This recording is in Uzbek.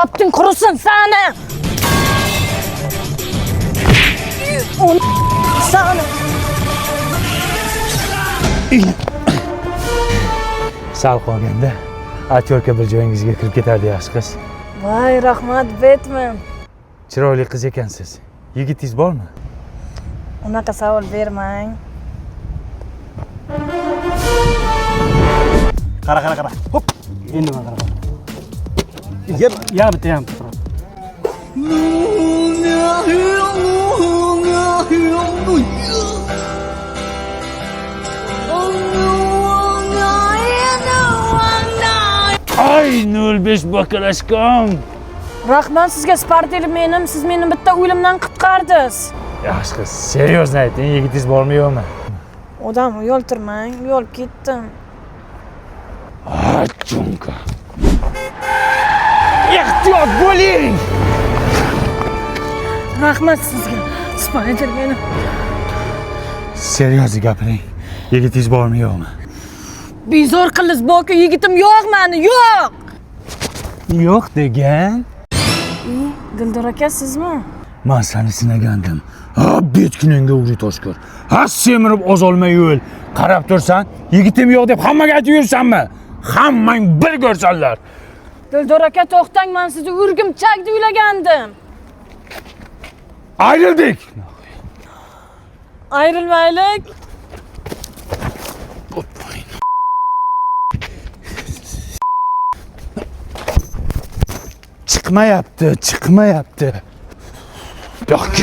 Apting qurisin sani. Sani. Sal qolganda atyorka bir joyingizga kirib ketardi, yaxshi qiz. Voy, rahmat, Batman. Chiroyli qiz ekansiz. Yigitingiz bormi? Unaqa savol bermang. Qara, qara, qara. Hop. Endi mana qara. Yep, ya bitta ham turadi. Ay, 05 bakalashkam. Rahmat sizga, Spidermanim, siz meni bitta o'limdan qutqardingiz. Yaxshi qiz, серьезно ayting, yigitingiz bormi yo'qmi? Odam uyaltirmang, uyalib ketdim. Chunka. Ehtiyot bo'ling. Rahmat sizga, Spidermanim. Серьезно gapiring. Yigitingiz bormi yo'qmi? Bezor qildingiz, boku, yigitim yo'q mani, yo'q. Yo'q degan. Dildor aka, sizmi? Man seni sinagandim. Ha, bet kuningga uri toshkor. Ha, semirib ozolmay yo'l. Qarab tursan, yigitim yo'q deb hammaga aytib yursanmi? Hammang bir ko'rsanlar. Dildor aka, to'xtang, men sizni o'rgimchak deb o'ylagandim. Ayrildik. Ayrilmaylik. Chiqmayapti, chiqmayapti. Yo'q.